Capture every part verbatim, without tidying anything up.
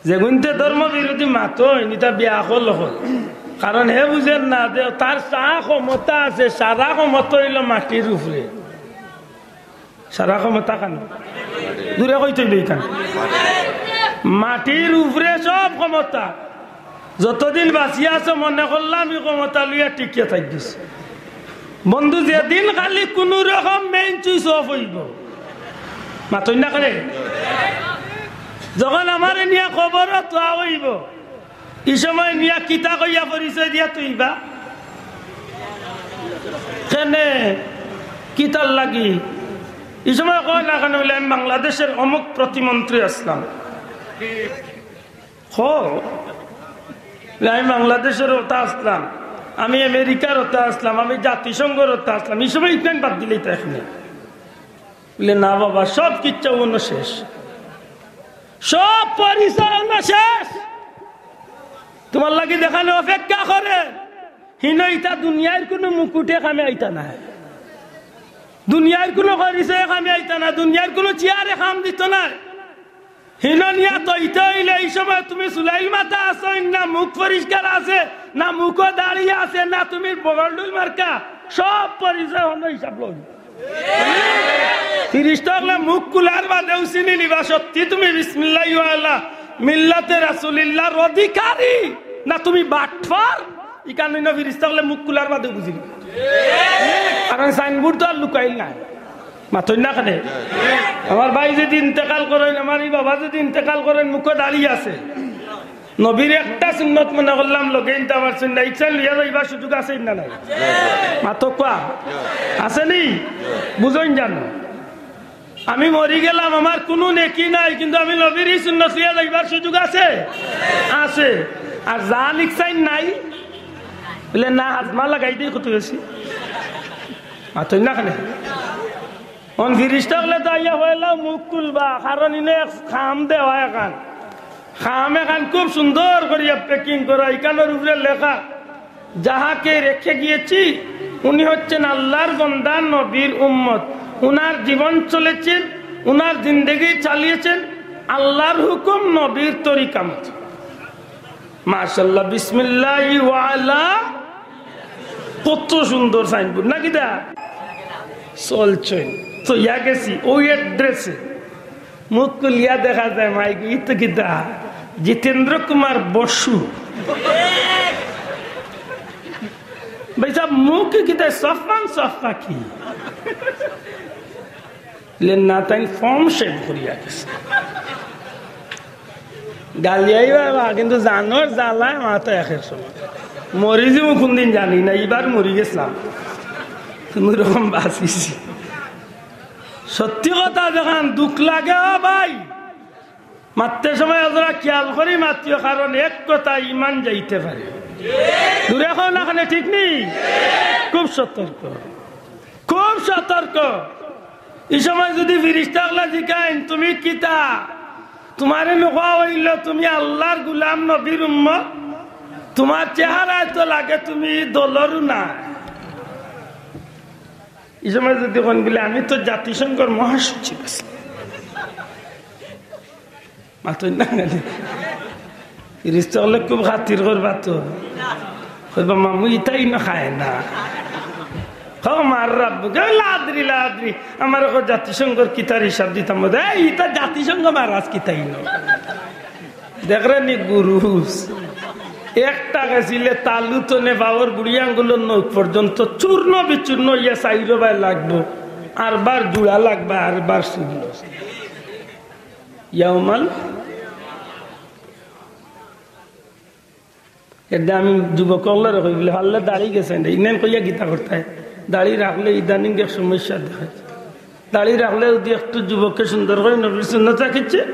যেগুইন্তে ধর্ম বিরোধী মাতইন, ইতা বেআক্কল অকল। কারণ হে বুঝের না যে তার যা ক্ষমতা আছে, সারা ক্ষমতা অইলো মাটির উপরে। সারা ক্ষমতা কানো? জুরে কইতে অইবো ইখান। মাটির উপরে সব ক্ষমতা। যতদিন বাঁচিয়া আছো মনে করলাম ই ক্ষমতা লইয়া টিকিয়া থাকি গেছে। বন্ধু, যেদিন খালি কুনু রকম main switch off অইবো, মাতইন না কেনে? যখন আমারে নিয়া কবরো থওয়া অইবো, ই সময় নিয়া কিতা কইয়া পরিচয় দিয়া থইবা? কেনে? কিতার লাগি? ই সময় কয় না কেনে বুলে, "আমি বাংলাদেশের অমুক প্রতিমন্ত্রী আছলাম।" কও, "আমি বাংলাদেশের অতা আছলাম, আমি আমেরিকার অতা আছলাম, আমি জাতিসংঘর অতা আছলাম।" ই সময় ইখান বাদ দিলে ইতা এখানে। বুলে, "না বাবা, সব কিচ্ছু অনো শেষ, সব পরিচয় অনো শেষ। তুমার লাগি যেখানে অপেক্ষা করে, হিনো ইতা দুনিয়ার কুনু মুকুটে কামে আইতা নায়, দুনিয়ার কুনু পরিচয়ে কামে আইতা নায়, দুনিয়ার কুনু চেয়ারে কাম দিতো নায়।" হিনো নিয়া থইতে অইলে ই সময় তুমি চুলাইল মাথা আছো না মুখ পরিষ্কার আছে, না মুখো দাড়ি আছে, না তুমি বগলডুল মার্কা, সব পরিচয় অনো হিসাব লই। ফিরিস্তা অকলে মুখ খুলার বাদেউ চিনি নিবা সত্যি তুমি বিসমিল্লাহি ওয়া আলা মিল্লাতে রাসূলিল্লাহর অধিকারী, না তুমি বাটপার। ইখান অইন্য ফিরিস্তা অকলে মুখ খুলার বাদেউ বুঝি নিবা। কারণ signboard তো আর লুকাইল নায়। মাতইন না কেনে? আমার ভাই যদি ইন্তেকাল করইন, আমার ই বাবা যদি ইন্তেকাল করইন, মুখো দাড়ি আছে। নবীর একটা সুন্নত মনে করলাম, লগে ইনতে আমার সুন্নত, ইখান লইয়া যাইবার সুযোগ আছে না নাই? মাতউক্কা। আছে নি? বুঝইন জানো? আমি মরি গেলাম, আমার কুনু নেকি নাই, কিন্তু আমি নবীর ই সুন্নত লইয়া যাইবার সুযোগ আছে? আছে। আর যা লিখছইন নাই, বুলে, "না, হাজমা লাগাই দেই কত বেশি।" মাতইন না কেনে? অন ফিরিস্তা অকলে তো আইয়া পয়লা মুখ খুলবা, কারণ ইনো এক খাম দেওয়া এখান। খাম এখান খুব সুন্দর করিয়া packing করা, ইখানর উপরে লেখা, "যাহাকে রেখে গিয়েছি, উনি হচ্ছেন আল্লাহর বন্দা, নবীর উম্মত। উনার জীবন চলেছেন, উনার জিন্দেগি চালিয়েছেন আল্লাহর হুকুম, নবীর তরিকা মতো।" মাশাআল্লাহ, বিসমিল্লাহি ওয়া আলা, কত সুন্দর signboard, নাকি দা? চলছইন, তো ইয়া গেছি, ওই address-এ। মুখ খুলিয়া দেখা যায়, মাইক, ই তো কিতা? জিতেন্দ্র কুমার বসু। ভাই সাহেব, মুখ কিতা? সফওয়ান সফা কি? লে না, তাইন ফর্ম শেভ করিয়া গেছে। গালিয়াই বাবা, কিন্তু জানোর জ্বালায় মাথা একের সময়। মরি যাইমু কোনদিন জানি না, ইবার মরি গেছলাম। কুনু রকম বাঁচিছি। সত্যি কথা যেখান দুখ লাগে, ও ভাই, মাততে সময় অতটা খেয়াল করি মাতিও, কারণ এক কথা ইমান যাইতে পারে। জুরে কও না কেনে, ঠিক নি? খুব সতর্ক, খুব সতর্ক। ই সময় যদি ফিরিস্তা অকলে জিকাইন, "তুমি কিতা?" তুমারে নু কওয়া অইলো তুমি আল্লাহর গুলাম, নবীর উম্মত, তুমার চেহারায় তো লাগে তুমি দলরও না। ই সময় যদি কইন বুলে, "আমি তো জাতিসংঘর মহাসচিব আছি।" মাতইন না কেনে? ফিরিস্তা অকলে খুব খাতির করবা তো। কইবা, "মামু, ইতাই না খায় না।" কও, "মার রাব্বু, কে লাদ্রি, লাদ্রি।" আমার কও, "জাতিসংঘর কিতার হিসাব দিতাম।" বোধ হয়, "এই, ইতা জাতিসংঘ মারাজ কিতাই না।" দেখরে নি গুরুস। একটা গেছিলে তালু তনে বাবর বুড়ি আঙ্গুলর নখ পর্যন্ত চূর্ণ বিচূর্ণ ইয়া চাইরো বায় লাগবো। আর বার জুড়া লাগবা, আর বার চূর্ণ। ইয়াউমাল। এর দে আমি যুবক অকলরে কই বুলে, "হাল্লে দাড়ি গেছে না, ইনেন কইয়া গীতা করতে হয়। দাড়ি রাখলে ইদানিং এক সমস্যা দেখা যায়। দাড়ি রাখলে যদি একটু যুবকে সুন্দর করে নবীর সুন্নত রাখিছে,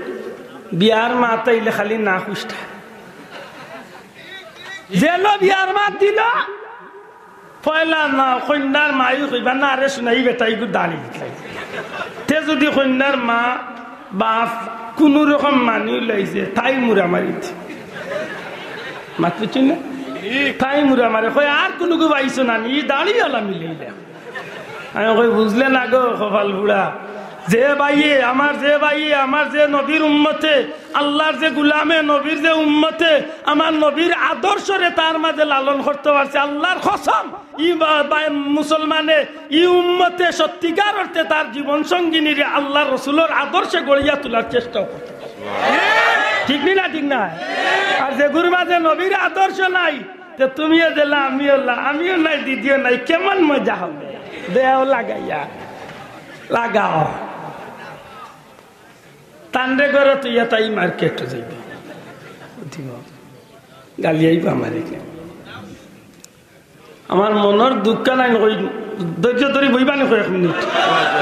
বিয়ার মাত আইলে খালি না খুশটা।" যেন বিয়ার মাত দিল, পয়লা না, কইন্যার মায়ও কইবা, "না রে, শুনাই বেটা, ইগু দাড়ি দিলাই।" তে যদি কইন্যার মা, বাপ, কুনু রকম মানি লাইছে, তাই মুরা মারিত। মাত বুঝছইন না? তাই মুরা মারে, কয়, "আর কুনুগু পাইছো না নি, ই দাড়িআলা মিলাইলা।" আমি কই, "বুঝলে না গো, কপাল বুড়া, যে ভাইয়ে আমার, যে ভাইয়ে আমার, যে নবীর উম্মতে, আল্লাহর যে গুলামে, নবীর যে উম্মতে, আমার নবীর আদর্শরে তার মাঝে লালন করতে পারছে, আল্লাহর কসম, ই বা-, বা-, মুসলমানে, ই উম্মতে সত্যিকার অর্থে তার জীবন সঙ্গিনীরে আল্লাহর রসুলর আদর্শে গড়িয়া তোলার চেষ্টা করতে পারছে। ঠিক নি না? ঠিক না? আর যেগুর মাঝে নবীর আদর্শ নাই, তে তুমিও দিলা, আমিও লা-, আমিও নাই, দিদিও নাই, কেমন মজা হবে? দেও লাগাইয়া, লাগাও। তানরে ঘরে তুইয়া তাই মার্কেটে যাইব, উঠিব, গালি আইব আমার এখানে। আমার মনর দুঃখ নাই, কই ধৈর্য ধরি বইবানি কয় এক মিনিট।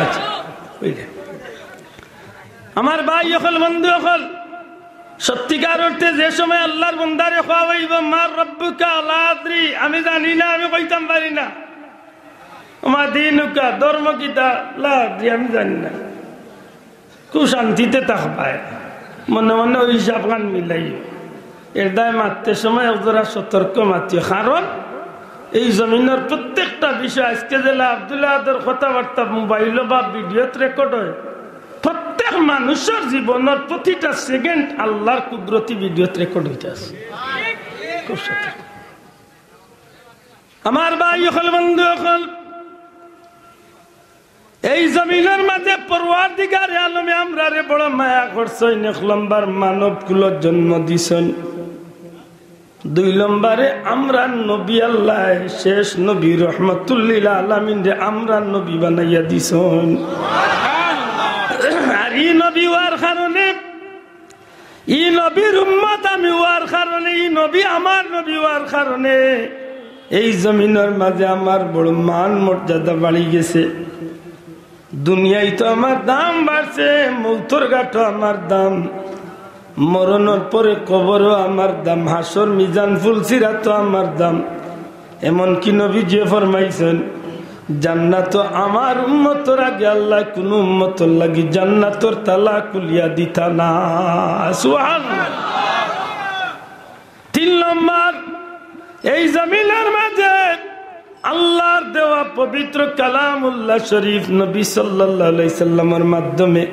আচ্ছা, কই দে। আমার ভাই অকল, বন্ধু অকল, সত্যিকার অর্থে যে সময় আল্লাহর বন্দারে কওয়া অইব, "মা রব্বুকা?" "লা আদরি, আমি জানি না, আমি কইতাম পারি না।" "ওমা দিনুকা?" "ধর্ম কিতা?" "লা আদরি, আমি জানি না।" খুব শান্তিতে থাকবায়, মনে মনে ওই হিসাব খান মিলাই। এর দায় মাততে সময় একজরা সতর্ক মাতিও, কারণ এই জমিনর প্রত্যেকটা বিষয়, আজকে যেলা আব্দুল আহাদর কথাবার্তা মোবাইলো বা ভিডিওত রেকর্ড হয়, প্রত্যেক মানুষর জীবনর প্রতিটা সেকেন্ড আল্লাহর কুদরতি ভিডিওত রেকর্ড হইতে আছে। খুব সতর্ক। আমার ভাই অকল, বন্ধু অকল, এই জমিনর মাঝে পরওয়ারদিগারে আলমে আমরারে বড় মায়া করছইন। এক লম্বর মানব কুলো জন্ম দিছইন, দুই লম্বরে আমরার নবী আল্লাহ, শেষ নবী রহমতুল্লিল আলামিনরে আমরার নবী বানাইয়া দিছইন। আর ই নবী অওয়ার কারণে, ই নবীর উম্মত আমি অওয়ার কারণে, ই নবী আমার নবী অওয়ার কারণে এই জমিনর মাঝে আমার বড় মান মর্যাদা বাড়ি গেছে। দুনিয়ায় তো আমার দাম বাড়ছে, মৌতর ঘাটো আমার দাম, মরণর পরে কবরও আমার দাম, হাশর মিজান ফুলসিরাতও আমার দাম। এমনকি নবীজিয়ে ফরমাইছইন, জান্নাতো আমার উম্মতর আগে আল্লায় কুনু উম্মতর লাগি জান্নাতর তালা খুলিয়া দিতা না। সুবহানাল্লাহ। তিন নম্বর, এই জমিনর মাঝে আল্লাহর দেওয়া পবিত্র কালামুল্লাহ শরীফ নবী সাল্লাল্লাহু আলাইহি সাল্লামর মাধ্যমে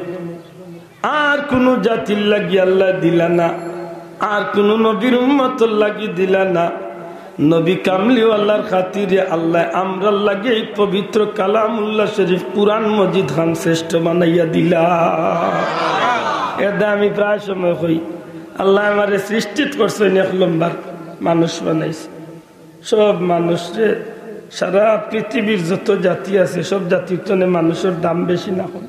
আর কুনু জাতির লাগি আল্লায় দিলা না, আর কুনু নবীর উম্মতর লাগি দিলা না। নবী কামলিওয়ালার খাতিরে আল্লায় আমরার লাগি এই পবিত্র কালামুল্লাহ শরীফ কুরআন মজিদ খান শ্রেষ্ঠ বানাইয়া দিলা। এর দায় আমি প্রায় সময় কই, আল্লায় আমারে সৃষ্টিত করছইন, এক লম্বর মানুষ বানাইছইন। সব মানুষরে, সারা পৃথিবীর যত জাতি আছে, সব জাতির তনে মানুষর দাম বেশি না কম?